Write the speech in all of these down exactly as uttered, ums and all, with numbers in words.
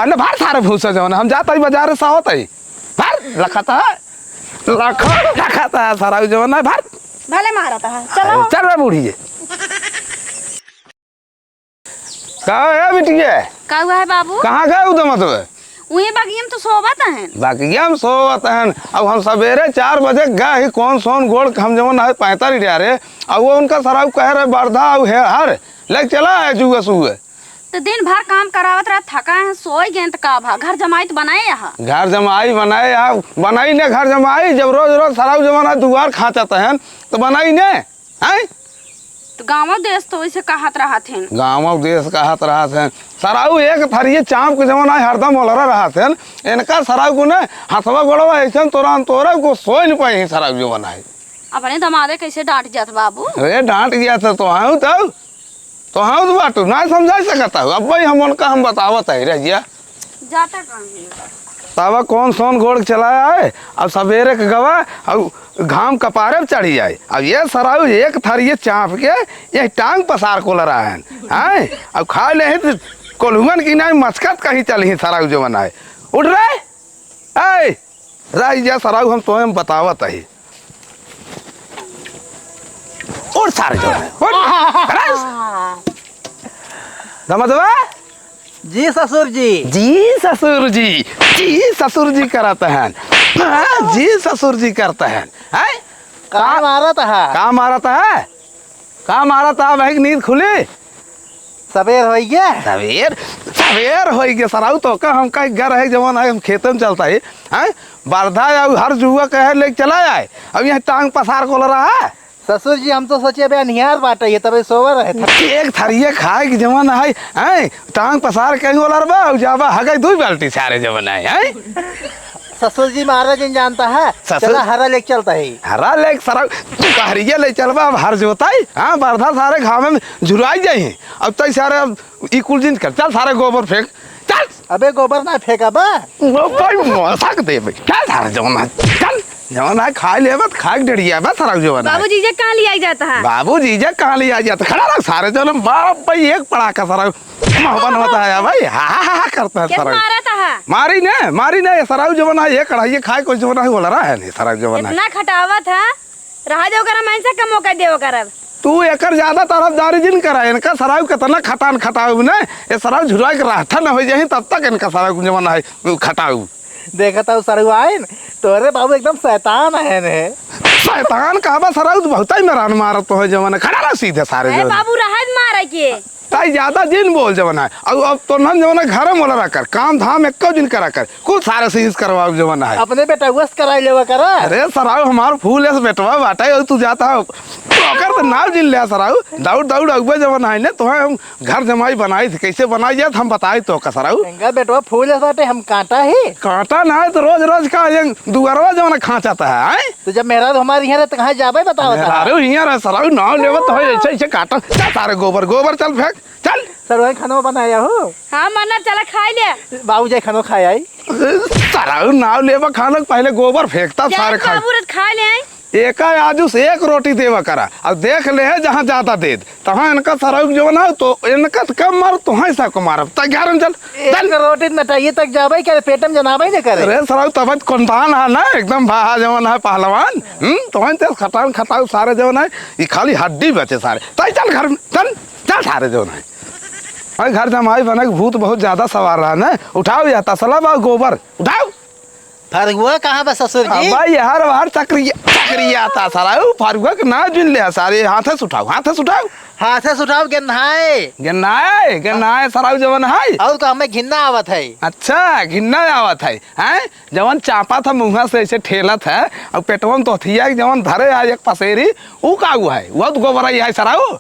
अरे भर सारे भूसा जवन, हम जात ही बाजार से आवत ही। भर लखत है, लखत, लखत है सारा जवन है, भर। भले मारत है, चलो। अरे चल रे बूढ़ी ये। का है बिटिया? का हुआ है बाबू? कहाँ गए उदमत बे? उहे बगिया में तो सोवत हन। बगिया में सोवत हन। अब हम सबेरे चार बजे गए ही, कौन सोन गोड़ के हम जवन है पैंतर ही रे। अब वो उनका सराउ कह रहे बरधा अउ हेहर, ले चला है जुए सुए। तो दिन भर काम करावत रहा, थका है, सोई गेन त का भा? घर जमाई तो बनाए यहाँ। घर जमाई बनाए यहाँ, बनाई ने घर जमाई, जब रोज रोज सराउ जवन है दुआर खाँचत हन, तो बनाई ने। हैं? तो गाँव देश तो वैसे कहत रहत हन। गाँव देश कहत रहत हन। सराउ एक थरिये चाँप के जवन है हरदम ओलरा रहत हन। इनका सराउ को ने हथवा गोड़वा ऐसन तोरा तोरा को सोई न पाई सराउ जवन है। अपने दमादे कैसे डाँट जात बाबू? अरे डाँट गया था तो हाँ तब। तो हाँ तो बाटू ना समझा सकता हूँ। अब भाई हम उनका हम बतावत है रहिया। जाता कहाँ है? तब कौन सोन गोड़ के चला आए, अब सबेरे के गवा, अब घाम कपारे पे चढ़ी आए। अब ये सराउ एक थरिये चाँप के ये टांग पसार को लड़ा है, हैं? अब खा ले ही तो कोल्हुअन की नाई मचकत कहीं चली ही सराउ जवन है। उठ रे, ए, रह जा सराउ, हम तोहे हम बतावत ही। उठ सारे जवन है, उठ। अरे, दमदवा, जी ससुर जी। जी ससुर जी, जी ससुर जी करत हन। हाँ, जी ससुर जी करत हन। हैं? का का मारत है? का मारत है? का मारत है? भाई नींद खुली? सबेर होई गे। सबेर? सबेर होई गे सराउ, तो का हम कहीं घर है जवन है, हम खेते में चलता है। हैं? बरधा या हर जुआ कहे लेके चला आए। अब यहाँ टांग पसार को लड़ा है। ससुर जी, हम तो सोचे अबे अनिहार बाटे, ये तबे सोवर है। एक थरिये खाए के जवन है, हैं? टांग पसार कहीं वाला रे बा, जाबा हगई दुई बाल्टी सारे जवन है, हैं? ससुर जी, महाराज जी जानता है, ससुर चला हरा लेके चलता है। हरा लेके सारा दुपहरिया ले चलबा, अब हर जोताई, हाँ, बरधा सारे घामे में झुराई जाई हैं। अब तई सारे अब ई कुल जिन कर, चल सारे गोबर फेंक, चल। अबे गोबर ना फेंका बा। वो कोई मसक दे भाई, चल सारे जवन है, चल। जवन है खाए लेबा त खाए के डेढ़िया बा सारा जवन है। बाबूजी जे कहाँ लिया जाता है? बाबूजी जे कहाँ लिया जाता? खड़ा रह सारे जवन, बाप भाई एक पड़ाका सारा। मोहबन होता है भाई, हा, हा, हा, हा करता है केस सारा। मारत है? मारी ने, मारी ने, ये सराउ जवन है, ये कढ़ाई खाए कोई जवन है, बोला रहा है नहीं, सराउ जवन है। इतना खटावत है, रहा दे ओकरा, मैं से कम मौका दे ओकरा। तू एकर ज्यादा तरफदारी जिन करा, इनका सराउ कितना खटान खटाऊ ने, ये सराउ झुराई के रहता न हो जाही, तब तक इनका सराउ जवन है, खटाऊ। देखत हूँ सरऊ आइन, तोरे बाबू एकदम शैतान है ने। शैतान कहबा सरऊ, तू बहुतै मेरान मारत तो है जवन है। खड़ा रह सीधे सारे अरे जवन। बाबू, रहत मारे के। ताई ज्यादा जिन बोल जवन है। अब, अब तो नन जवन है घरे मोला रखकर, काम धाम एको दिन करा कर। कुल सारे से यूज करवाओ जवन है। अपने बेटउआ से कराई लेवा करा। अरे सरऊ, हमार फूल एस बेटवा बाटे, और तू जाता हो। तो ओकर तो नाव जिन ले सरऊ। दौड़, दौड़ अउबे जवन है ने, तो हम घर जमाई बनाई थी, कैसे बनाई जात हम बताई तो का सरऊ। एंगा बेटवा फूल एस बाटे, हम कांटा ही। कांटा ना है तो रोज रोज का ये दुआरवा जवन खांचत है, हैं? तो जब मेहरारू हमार हियाँ रहे तो कहाँ जाबे बतावत है? मेहरारू हियाँ रहे, सरऊ नाव लेवत है, ऐसे, ऐसे कांटा। चल सारे गोबर, गोबर चल फेंक, चल। सरऊ खाना बनाया हो? हाँ, मन्ना चला खाई ले। बाबू जाए खाना खाए आई। सरऊ नाव लेबा खाना, पहले गोबर फेंकता जा सारे खाए। बाबू रत खाए ले आई। एका आजू से एक रोटी देवा करा, अब देख ले है जहाँ ज्यादा दे दे, तहाँ इनका सरऊ जवन है तो इनका तो कम मार, तुहाँ सा को मारब। त ग्यारह में चल, एक चल। रोटी नटाइए तक जाबे करे, पेट में जनाबे न करे। अरे सरऊ तब कौन दान है ना, एकदम बाहा जवन है पहलवान। हम्म, तुहाँ ते खटान खटाऊ सारे जवन है, ये खाली हड्डी बचे सारे। त चल घर में, चल, चल सारे जवन है। भाई घर जमाई बने के भूत बहुत ज्यादा सवार रहा ना, उठाओ या तसला बा गोबर, उठाओ। फरुआ कहाँ बा ससुर जी? अबे यार, बाहर चक्रिया, चक्रिया था साला। ऊ फरुआ के ना जुन ले सारे, हाथे से उठाओ, हाथे से उठाओ। हाथे से उठाओ, गेंधाए। गेंधाए, गेंधाए साला, ऊ जवन है। और तो हमें घिन्ना आवत है। अच्छा, घिन्ना आवत है, हैं? जवन चापा था मुँहा से ऐसे ठेलत है, और पेटवा में तो हथिया जवन धरे है एक पसेरी, ऊ का हुआ है? वो तो गोबर ही है साला, ऊ।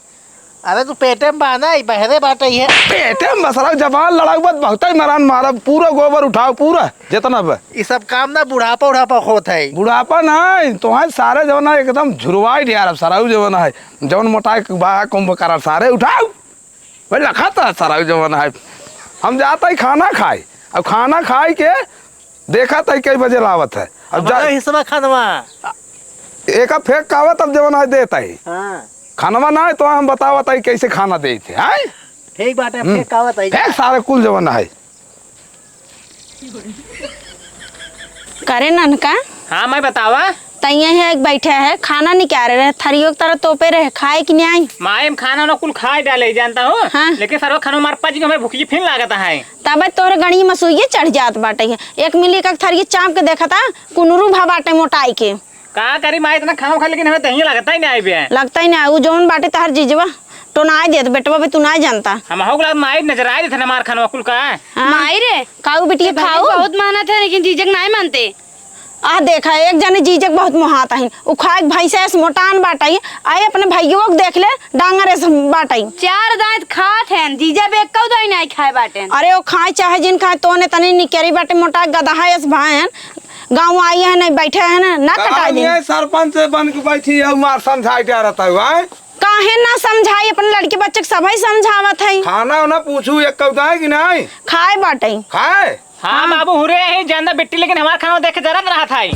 अरे तू पेटे में बा ना, ई बहरे बाटे ही है। पेटे में बसरा जबान लड़ाऊ बत बहुते मरान मारब, पूरा गोबर उठाओ, पूरा जितना बा। ई सब काम ना बुढ़ापा उढ़ापा होत है। बुढ़ापा नहीं, तो है सारे जवन है एकदम झुरवाई दिया रहा, सराऊ जवन है, जवन मोटाई के बा कुंभ करा सारे उठाओ। भाई लखत है सराऊ जवन है। हम जाता ही खाना खाए, अब खाना खाए के देखा तई कई बजे लावत है। अब जा हमारा हिस्सा खानवा। एका फेंक कावत अब जवन है देता ही। हाँ। खानवा ना है तो हम बतावत है कैसे खाना देते हैं। ठीक बात है, हम्म। फेंक कावत है। फेंक सारे कुल जवन है। करे ननका? हाँ माई, बतावा। तैया है एक बैठे है, खाना निकारे रहे, थरियो के तरह तोपे रहे, खाए कि नहीं आई? माई, हम खाना ना कुल खाए डाले, जानता हो? हाँ। लेकिन सरवा खाना मार पाजी के हमें भूखी फिन लागत है। तब तोरे गणी मसूइये चढ़ जात बाटे है। एक मिली का थरिये चाप के देखता, कुनुरू भा बाटे मोटाई के। का करी माई, इतना खाना खा, लेकिन हमें दहिया लगता ही नहीं आए बे। लगता ही नहीं, उ जौन बाटे तहर जीजवा, टोनाए देत, बेटवा भी तू नहीं जानता। हम हो गला माई, नजर आए देत हमार खाना कुल का। हाँ। माई रे, काऊ बिटिया ए भाभी, खाऊ? बहुत मानत है, लेकिन जीजक नहीं मानते। आ देखा, एक जने जीजक बहुत मोहात आहिन, उ खाए के भैंसे ऐस मोटान बाटई, आए अपने भैया के देख ले, डांगर ऐस बाटई। चार दांत खात हैं, जीजा बे एक्कौ दाई नहीं खाए बाटेन। अरे, वो खाए चाहे जिन खाए, तोने तनी निकेरी बाटे मोटा गदहा ऐस भाएन, गाँव आई है, नहीं बैठे है ना, ना कटाई दिन। ये सरपंच से बन के बैठी है, मार समझाई जा रहता है, हैं? काहे ना समझाई, अपन लड़के बच्चे के सभई समझावत है। खाना उना पूछू, एक कौता है कि नहीं? खाए बाटे। खाए? हाँ, हाँ। बाबू, हुरे है, ज्यादा बिट्टी, लेकिन हमार खाना देख के जरत रहत है।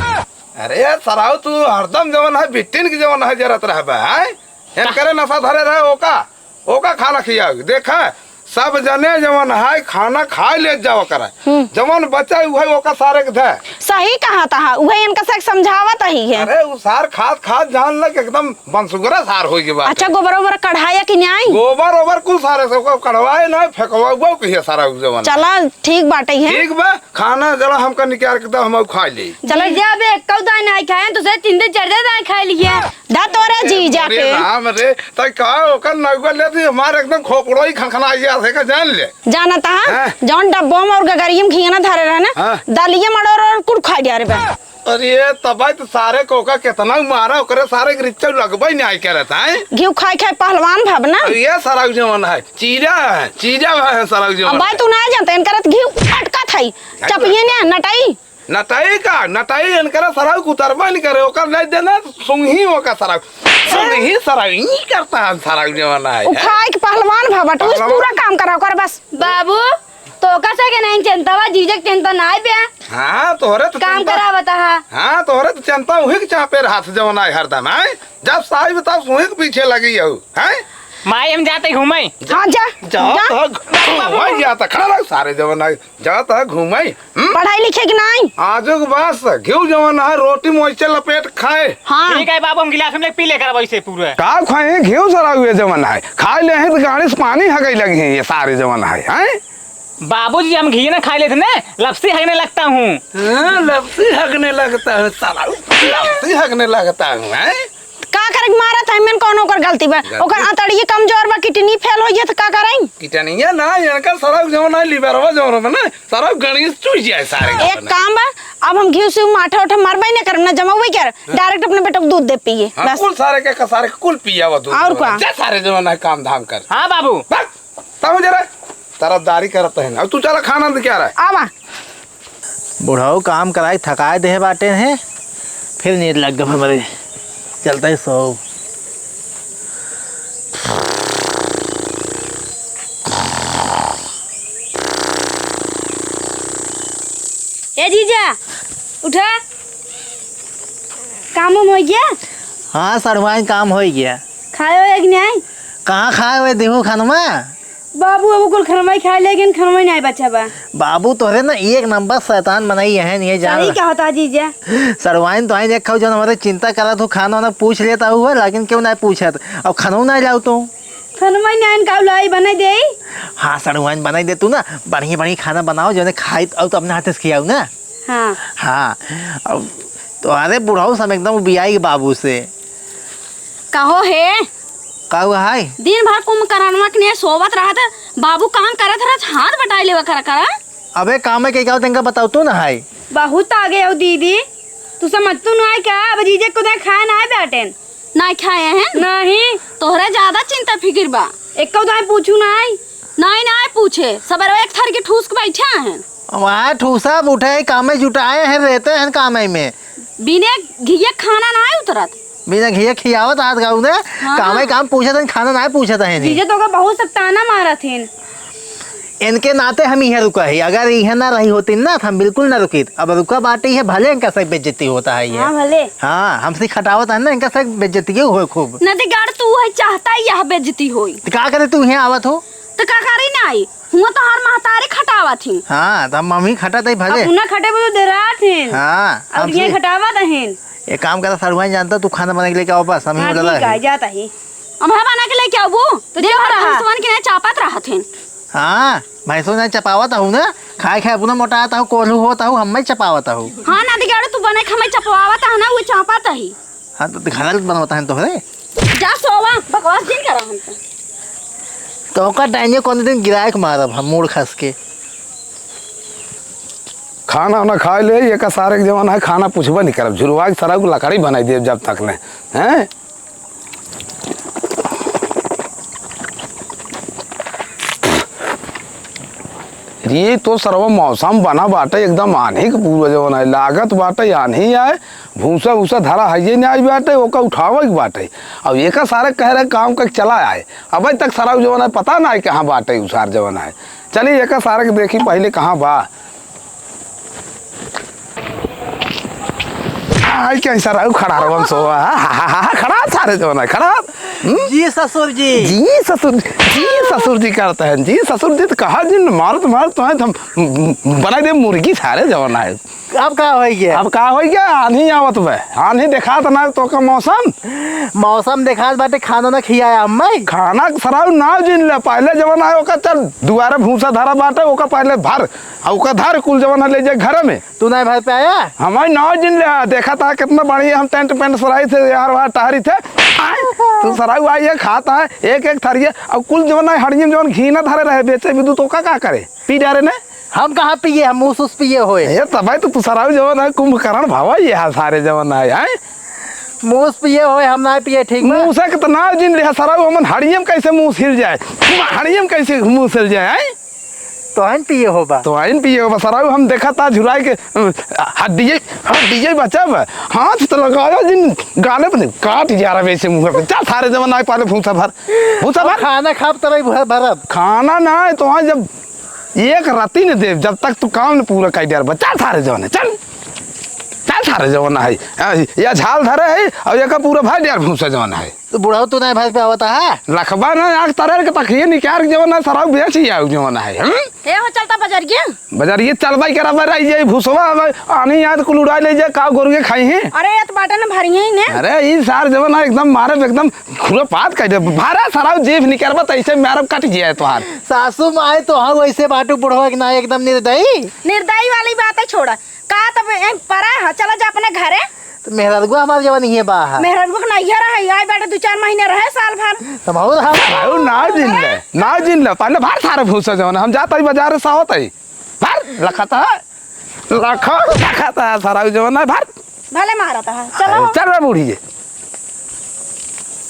अरे सराऊ, तू हरदम जवन है, बिट्टिन के जवन है, जरत रहबे, हैं? इनकरे नशा धरे रहे, ओका, ओका खाना खियाओ। देखा, सब जने जवन है खाना खाए ले जावा करे। हम्म। जवन बचा उहे ओका सारे के दे। सही कहा तहा, उहे इनका से समझावत ही है। अरे उ सार खात खात जान लग एकदम बनसुगरा सार होई के बाटे। अच्छा, गोबर ओबर कढ़ाया कि नहीं? गोबर ओबर कुल सारे से ओका कढ़वाए ना, फेंकवा उबा कहिए सारा उ जवन। चला, ठीक बाटे है। ठीक बा, खाना जरा हमका निकाल के दो, हम खा ले। चला। जीजा बे एक्कौ दाई नहीं खाए, तो से तीन दिन चार दिन नहीं खाए लिए। दा तोरे जीजा अरे के। राम रे, तै का ओकर नौकर ले दी, हमार एकदम खोपड़ो ही खनखना गया से का जान ले। जानत हा, हाँ। जौन डब्बो में और गगरिया में घियना धरे रहे ना, हाँ। दलिया मड़ोर और कुल खा गया रे बे। अरे तबाई तो सारे को का कितना मारा, ओकरे सारे के रिच्चौ लगबे नहीं करे था, हैं? घिउ खाए खाए पहलवान भब ना। अब ये सारा जवन है, चीजा है, चीजा है सारा जवन अब भाई है। तू ना जानते, इनकर घिउ अटकत है, चपिए ने नटाई। नटाई का? नटाई इनकरा सराउ कुतरबा नहीं करे, ओकर नहीं देना, सुंघी ओका सराउ। सुंघी सराउ, ई करता है सराउ जवान है। उ खाए के पहलवान भा बटू, इस पहलवान। पूरा काम करा ओकर बस। बाबू, तो ओका से के नहीं चिंता बा, जीजक चिंता ना बे। हाँ, तोहरे तो काम चिंता। करावता है। हाँ, तोहरे तो चिंता उही के चापे हाथ जवान है हरदम, हैं? जब साई बताओ, उही के पीछे लगी हो, हैं? माई, हम जाते घूमे। हाँ, जा, जा, जा। तो घूमे जाता, खड़ा रहो, सारे जवान है। जात है घूमे, हम्म? पढ़ाई लिखे कि नाई? आजो के बाद से घिउ जवन है, रोटी में वैसे लपेट खाए। हाँ। ठीक है बाबू, हम गिलास में लेके पी लेकर वैसे पूरा। का खाए घिउ सरा हुए जवन है, खाए ले हैं तो गाड़ी से पानी हगई लगी है ये सारे जवन है, हैं? बाबूजी, हम घी ना खाए लेते ना, लपसी हगने लगता हूँ। हाँ, लपसी हगने लगता है साला, लपसी हगने लगता हूँ, हैं? का करे के मारत है, मेन कौन ओकर गलती बा? गलती? ओकर अतड़िए कमजोर बा, किडनी फेल हो गया तो का करें? किडनिया ना, इनकर सरक जवन है, लिवरवा जवन बा ना, सरक गणेश चूस जाए सारे एक जवन है। काम बा, अब हम घी से माठा उठा मारबे ना करब ना, जमावे कर, हाँ। डायरेक्ट अपने बेटो को दूध दे पिए, हाँ, बस। कुल सारे के का सारे कुल पिया वो दूध और जवन का? है। जा सारे जवन है काम धाम कर। हाँ बाबू। बस। तब जरा तरफदारी करत है ना। अब तू चला खाना तो क्या रहा है? आवा। बुढ़ऊ काम कराई थकाए देहे बाटे हैं, फिर नींद लग गए हमरे। चलता ही सो। ए जीजा, उठा। काम उम हो गया? हाँ सड़वाइन, काम हो गया। खाए हो एक न्याय? कहाँ खाए हुए देहू खानमा? बाबू, अब कुल खनवाई खाए, लेकिन खनवाई नहीं बचा बा। बाबू तोहरे ना एक नंबर शैतान बनाई है, नहीं जान सही रहा। कहा था जीजा। सड़वाइन तो आई देख खाओ, जौन हमारे चिंता करत हो, खाना वाना पूछ लेता हुआ, लेकिन क्यों नहीं पूछत? अब खाना नहीं लाओ तो। खनवाई नहीं का लाई बनाई दे। हाँ, सड़वाइन बनाई दे तू ना, बढ़िया बढ़िया खाना बनाओ, जौन खाई तो, तो अपने हाथ से खियाओ ना। हाँ। हाँ, अब तो अरे बुढ़ऊ सब एकदम उबियाई के बाबू से। कहो हे। का हुआ है? दिन भर कुंभकर्णवा के लिए सोवत रहत, बाबू काम करत रहत, हाथ बटाई लेवा करा करा। अबे काम में के क्या होता इनका बताओ तू ना है। बहुत आगे हो दीदी, तू समझ तू ना है क्या? अब जीजे को दे खाए ना है बैठेन। ना खाए हैं? नहीं। तोहरा ज्यादा चिंता फिकिर बा। एक को दाए पूछू ना है। नहीं, नहीं पूछे, सबरवा एक थर के ठूस के बैठे हैं। वहाँ ठूसा उठे, कामे जुटाए हैं, रहते हैं कामे में। बिना घिये खाना ना है उतरत। बिना घिये खियावत हाथ गाँव ने, हाँ। कामे काम पूछत हैं, खाना ना पूछत हैं जी। जीजे तो का बहुत सब ताना मारत हैं। इनके नाते हम इहे रुका है, अगर इहे ना रही होती ना, तो हम बिल्कुल ना रुकित। अब रुका बाटे है, भले इनका से बेइज्जती होता है ये। हाँ, भले। हाँ, हमसे खटावत है ना, इनका से बेइज्जती के होए खूब। ना ते गाड़ तू है, चाहता है यह बेइज्जती होई। तो का करे तू यहाँ आवत हो? तो का करी नाई? हुआ तो हर महतारी खटावत ही। हाँ, तो हम, हम ही खटत ही भले। अपना खटे बदे डेरात ही। हाँ, अब हम ये से खटावत ही। एक काम करा, सरुआइन जानता, तू खाना बना के लेके आओ, बस हम ही हाँ, उधर ठीक है, है। जाता ही। हम हाँ बना के लेके आबू। तो देख जो रहा। भैंसवन के नहीं चापत रहत ही। हाँ, भैंसो नहीं चपावत हूँ ना, खाए खाए अपना मोटात हूँ, कोल्हू होत हूँ, हम ही चपावत हूँ। हाँ ना, दिगाड़ू तू बने के हमें चपवावत है ना, वो चापत ही। हाँ, तो घर बनवता है तोहरे। जा सोवा, बकवास जिन करा हमसे। तो ओकर डाइने कौन दिन गिराए के मारब हम मूड़ खस के। खाना वाना खाए ले, ये का सारे के जवन है, खाना पूछबे नहीं करब, झुरवा के सारा को लकड़ी बनाई देब जब तक ले, हैं? रे, तो सरवा मौसम बना बाटे, एकदम आन्ही के पूरा जवन है, लागत बाटे आन्ही आए, भूसा भूसा धरा है, ये नहीं आई बाटे, ओका उठावे के बाटे। अब एका सारे कह रहे काम का चला आए, अबे तक सरवा जवन है, पता ना है कहाँ बाटे, उ सार जवन है। चलिए, एका सारे के देखी पहले कहाँ बा। आई क्या सरऊ खड़ा रहो, हम सो, हा, हा, हा, हा, खड़ा सारे जवन है, खड़ा। हम्म? जी ससुर जी। जी ससुर, जी ससुर जी करते हैं, जी ससुर जी तो कहा जिन मारत मारत तो है, हम बनाई दे मुर्गी सारे जवन है। अब का होई गया? अब का होई गया? आन्ही आवत बे, आन्ही देखात ना तो का मौसम। मौसम देखात बाटे, खाना ना खियाया हमें। खाना सरऊ ना जिन ले, पहले जवन आए ओका चल दुआरे भूसा धरा बाटे, ओका पहले भर, आ ओका धर कुल जवन है ले जाए घर में। तू नहीं भर पे आया? हमारी नाव जिन ले, देखा था कितना बढ़िया हम टेंट पेंट सराई थे यार, वहाँ टहरी थे। आय, तू सरऊ आई है, खाता है एक एक थरिया, और कुल जवन है हड़ियम जवन घी ना धरे रहे बेचे भी तू तो का, का करे? पी डारे ने? हम कहाँ पिए, हम मूस उस पिए होए। ये तब है तो तू सरऊ जवन है कुंभकर्ण भवा ये है सारे जवन है, हैं? मूस पिए होए, हम ना पिए, ठीक बा? मूसा के तो नाव जिन ले सरऊ, हमन हड़ियम कैसे मूस हिल जाए, हड़ियम कैसे मूस हिल जाए, हैं? तो आइन पिए होबा। तो आइन पिए होबा, सरऊ हम देखा था झुराई के, अ, हड्डिये, हड्डिये बचब। हाथ तो लगाया जिन गाले पे काट जा रहा वैसे मुँह पे। चल सारे जवन आए पहले भूसा भर। भूसा भर। खाना खाब तबे भर-, भरब। खाना ना है तो आज जब एक राती ने देब, जब तक तू काम न पूरा कर दिया, चल सारे जवन है, चल। चल सारे जवन है। आ, या झाल धरे है और एका पूरा भर दिया भूसा जवन है। तो बुढ़ऊ तू नहीं भर पे आवता है? लखबा ना आग तरल के तखिए निकार के जवन है, सरऊ बेच ही आऊ जवन है, हम्म? ए हो चलता बजरिया। बजरिया चलबाई करा बा रही जाई भूसवा, अब आनी याद कुल उड़ा ले जाए, का गोरुए खाई हैं? अरे ये तो बाटे ना भरिए ही ने। अरे ई सार जवन है एकदम मारे एकदम खुरापात कर दे। भारा सरऊ जीभ निकरबा त ऐसे मारब कट जाए तोहार। सासू माई तो हाँ वैसे बाटू बुढ़वा के ना एकदम निर्दयी। निर्दयी वाली बात है छोड़ा। का तब ए परा है, चला जा अपने घरे। तो मेहररुआ हमार जवन इहे बा है। मेहररुआ के नैहर है, आई बाटे दो चार महीने रहे साल भर। तब और हम सरऊ ना जिन ले, ना जिन ले, पहले भार सारे भूसा जवन, हम जाता ही बाजार से आवत है। भार लखता है, लखा, लखता है सरऊ जवन है, भार। भले मारता है, चलो। अरे, चल रे बूढ़ी ये।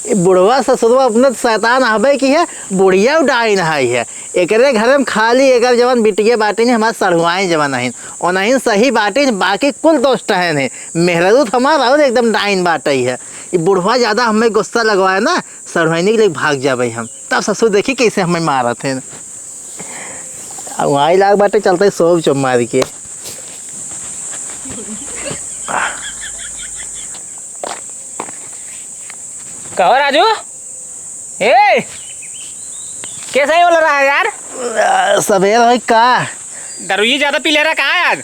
ई बुढ़वा ससुरवा अपने त शैतान हबे की है, बुढ़िया डाइन है, है। एकरे घर में खाली एकर जवन बिटिये बाटिन, हमार सढ़ुआइन जवन हइन। ओनहिन सही बाटिन, बाकी कुल दुष्ट हइन है। मेहरारू त हमार और एकदम डाइन बाटइ है। ई बुढ़वा ज्यादा हमें गुस्सा लगवाए ना, सढ़ुआइनी के लिए भाग जाबे हम। तब ससुर देखी कैसे हमें मारत हैं। अब वहाँ लाग बाटे, चलते सोब चुप मार के। कहो राजू, ए, कैसे ही बोल रहा है यार? आ, सवेर होई का? दारू ही ज्यादा पी ले रहा, कहाँ है आज?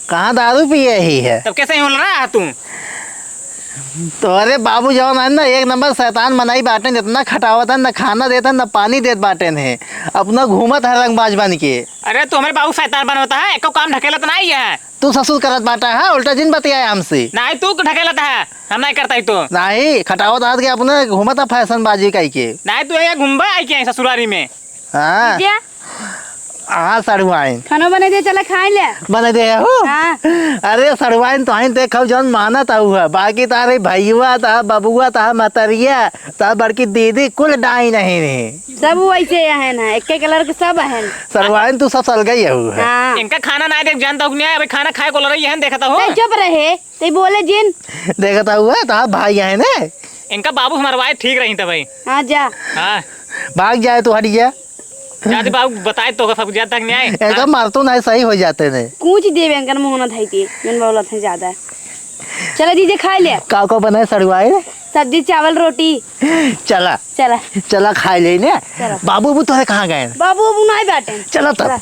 कहाँ दारू पिए ही है? तब कैसे ही बोल रहा है तू? तोहरे बाबू जवन है ना, एक नंबर शैतान बनाई बाटेन, इतना खटावत है, न खाना देत है, न पानी देत बाटेन है, अपना घूमत है रंगबाज बन के। अरे तू हमारे बाबू शैतान बनवता है, एको काम ढकेलत नहीं है। तू ससुर करत बाटा है, उल्टा जिन बतियाए हमसे। नहीं, तू ढकेलत है, हम नहीं करता ही तो। नहीं, खटावत हाथ के अपने घूमत है फैशनबाजी कई के। नहीं, तू ये घूमबा आई के ससुरारी में। हाँ। क्या? हाँ, सढ़ुआइन। खाना बने दे, चला खाए ले। बने दे हो? हाँ। अरे सढ़ुआइन, तोहिन देखो जौन मानत आऊ है, बाकी तारे भैया, ता बबुआ, ता मतरिया, ता बड़की दीदी, कुल डाइन नहीं रही। सब वैसे है ना, एक के कलर के सब है। सढ़ुआइन, तू सब सलगई है। हाँ। इनका खाना ना देख जानता हूँ, नहीं, अभी खाना खाए को लड़ रही है, देखता हो। चल चुप रहे, ते बोले जिन। देखता हुआ, ता भाई है ना। इनका बाबू हमारे भाई ठीक रही था भाई। हाँ, जा। हाँ। भाग जाए तू, हट गया। जाति बाबू बताए तो सब जात तक न्याय। एकदम मारतो नहीं, सही हो जाते ने। कूच देवे अंकन मोहन धाई के, जन बोलत है ज्यादा। चला जीजे खाए ले। का का बनाए सड़ुआए? सब्जी, चावल, रोटी। चला। चला। चला, खाइ लेई ने। चला। बाबू, बाबू तोहरे कहाँ गए? बाबू, बाबू नाहीं बाटे। चला तब। चला।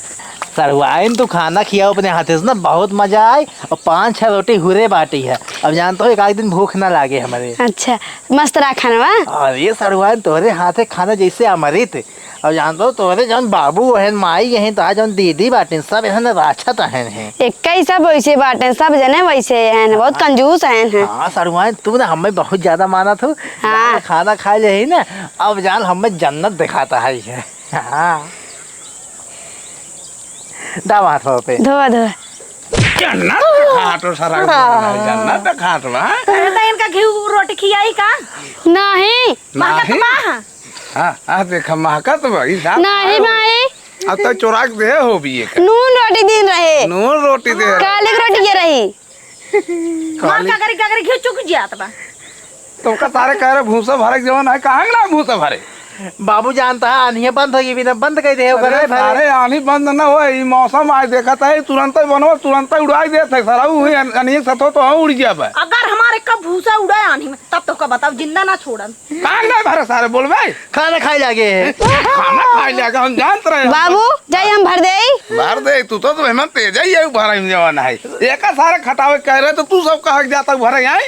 सरुआइन, तू खाना खियाओ अपने हाथे से ना, बहुत मजा आए। और पाँच छह रोटी हुरे बाटी है। अब जानत हो, एक आध दिन भूख ना लागे हमरे। अच्छा, मस्त रहा खानवा। अरे सरुआइन, तोहरे हाथे खाना जैसे अमृत। अब जानत हो, तोहरे जौन बाबू हन, माई हन, तोहार जौन दीदी बाटिन, सब एहन राक्षस हन हैं। एक्कई सब वैसे बाटे, सब जने वैसे हैं, बहुत कंजूस हैं, हैं। हाँ, सरुआइन, तू ना हमें बहुत ज्यादा मानत हो। हाँ। ज्यादा खाना खाइ लेही ना, अब जान हमें जन्नत देखाता है ये। हाँ। दाब हाथ पे। धोवा, धोवा। जन्नत देखात हो सारा, जन्नत देखात बा। अरे, तो इनका घी रोटी खियाई का? नहीं। महकत नहीं। बा। हाँ, हाँ, देखा, महकत बा, ई साफ नहीं, है। माई। अब तो चोरा के देहे होबी एक। नून रोटी दिन रहे। नून रोटी देहे। काली के रोटी ये रही। माँ काली। का गरी, का गरी घी चुक जात बा। तुमका सारे कह रहे भूसा भरे के जवन है, कहाँ के ना भूसा भरे? बाबू जानता है, आन्हिए बंद होई, बिना बंद कइ देहे, ओकर अरे नहीं भरे। सारे आन्ही बंद ना होई, ई मौसम आज देखत है, तुरंतै बनवा, तुरंतै उड़ाई देत है, सारा उ आन-, आन्ही के साथ हो तो हम उड़ जाबे। अगर हमारे कब भूसा उड़े आन्ही में, तब तोहका बताओ, जिंदा ना छोड़न। काहे ना भरे सारे बोलबे? खाना खाइ लागे है। खाना खाइ लागे, हम जानत रहे। बाबू, जाई हम भर देई। भर दे, तू तो, तो मेहमान तेज है, ये भरे में जवन है। एका सारे खटावे कह रहे, तो तू सब कहा के जाता भरे आई?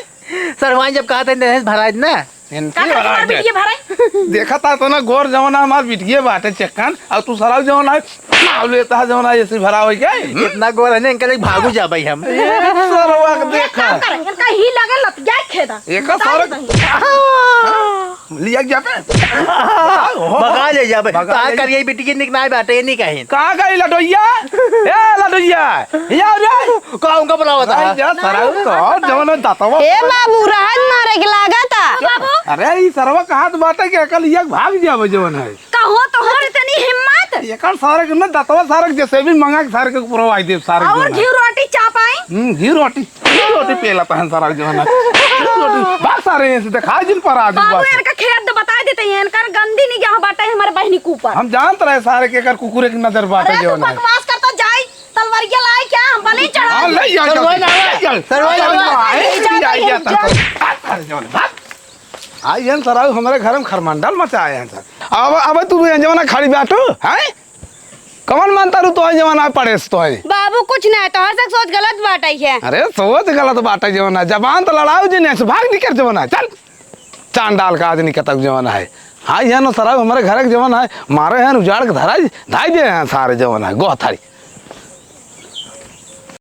सरुआइन जब कहा था, नहीं भराई ना। इनकी का खातिर भराई हमार दे। बिटिया भराई? देखा था तो ना, गोर जवन है हमार बिटिया बाटे चक्कन, और तू सराउ जवन है, नाव लेता है जवन है, ऐसे भरा होई क्या? हम्म? इतना गोर है ना, इनका लेके भागू जाबे हम। ये सरवा के एक देखा। काम करे, इनका ही लगे लतिया खेदा। एका बता सारे दे। लिया के जाबे। भगा ले जाबे। भगा तो आ ले। करिए बिटिया निक नाई बाटे, ये नहीं कहीं। कहाँ गई लडोइया? ए लडोइया, या रे। का उनका बुलावा था? अरे यार, सराउ तो और जवन है दातवा। ए बाबू, रहत मारे के लागत आ। बाबू। अरे, ई सरवा कहाँ तो बाटे कि अकल ये भाग जाबे जवन है। कहो तोहर इतनी हिम्मत? एकर सारे के ना दतवा सारे के जैसे भी मंगा के सारे के पुरवाई देब सारे के और जवन है। घी रोटी चाप आई? हम्म, घी रोटी। घी रोटी पेला तहन सारा के जवन है। घी रोटी। बात सारे ऐसे दिखा जिन पर आदमी बाबू, बात। इनका खेत तो बता देते हैं, इनकर गंदी निगाह बाटे हमारे बहनी के ऊपर। हम जानत रहे सारे के एकर कुकुरे की नजर बाटे अरे, तू जवन है। बकवास करता जाई। तलवारिया लाए क्या? हम बलि चढ़ा हाँ, दी। ले जा, सरवाई जल्दी, लावा। ले जा। सरवाई लावा। आए, ले जा, ले जा, ले जा। सरवाई। अरे, जवान, भाग। आई हैं सराऊ, हमरे घर में खरमंडल मचाए हैं सर। अब, अब तू ये जवाना खड़ी बाटू, हैं? कौन मानता रू तो है जवाना पड़े से तो है? बाबू, कुछ ना है, तोहर से सोच गलत बाटे है। अरे, सोच गलत बाटे जवाना, जबान तो लड़ाऊ जी नहीं, भाग निकर जवाना, चल। चांडाल का आदमी कतक जवाना है। हाँ, ये नो सराऊ, हमरे घर के जवाना है, मारे हैं, उजाड़ के धराई, धाई दे हैं सारे जवाना है, गोह थारी।